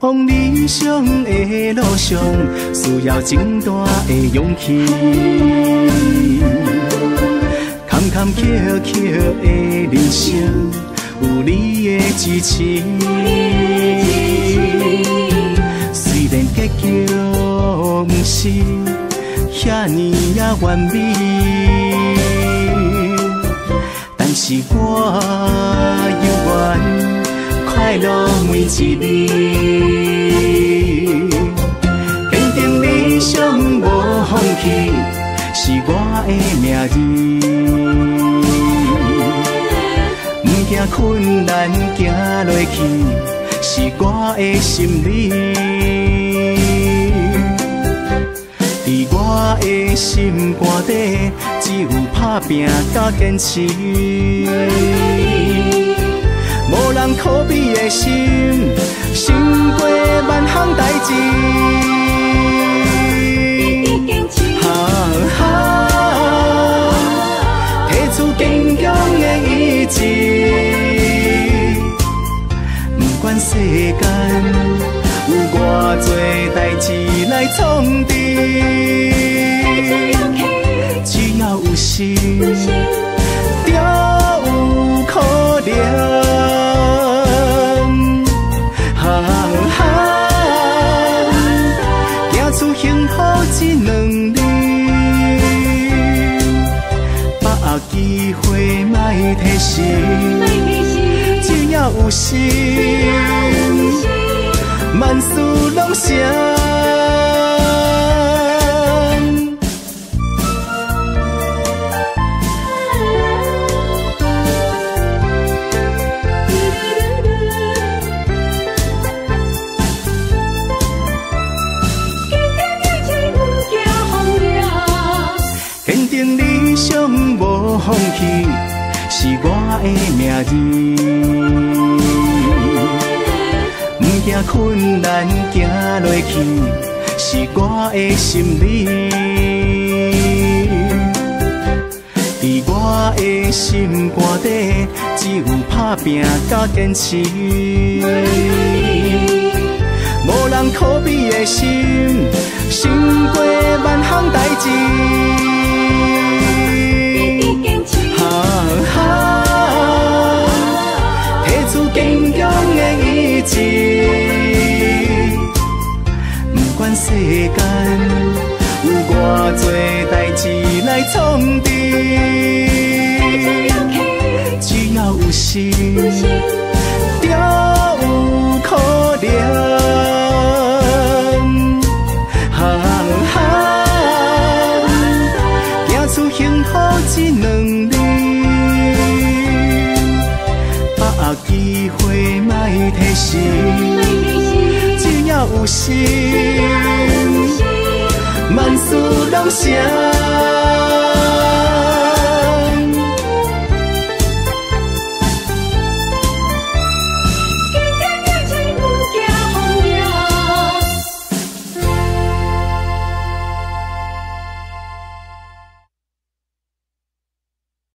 往理想的路上，需要真大的勇氣。坎坎坷坷的人生，有你的支持。雖然結局毋是遐爾仔完美，但是我猶原快樂每一日。堅定理想無放棄，是我的命字。毋驚困難行落去，是我的心理。佇我的心肝底，只有打拼佮堅持。無人可比的心，勝過萬項代誌。哈哈，提出堅強的意志，不管世間有偌濟代誌來創治，只要有心，就有可能。哈哈，行出幸福這兩字，把握機會莫提失，只要有心，萬事攏成。堅定理想無放棄，是我的命字。毋驚困難行落去，是我的心理。佇我的心肝底，只有打拼佮堅持。無人可比的心，勝過萬項代誌。哈哈，提出堅強的意志，不管世間有偌濟代誌來創治，只要有心，就有可能。哈哈，行出幸福這兩字，把握機會莫提失，只要有心，萬事攏成。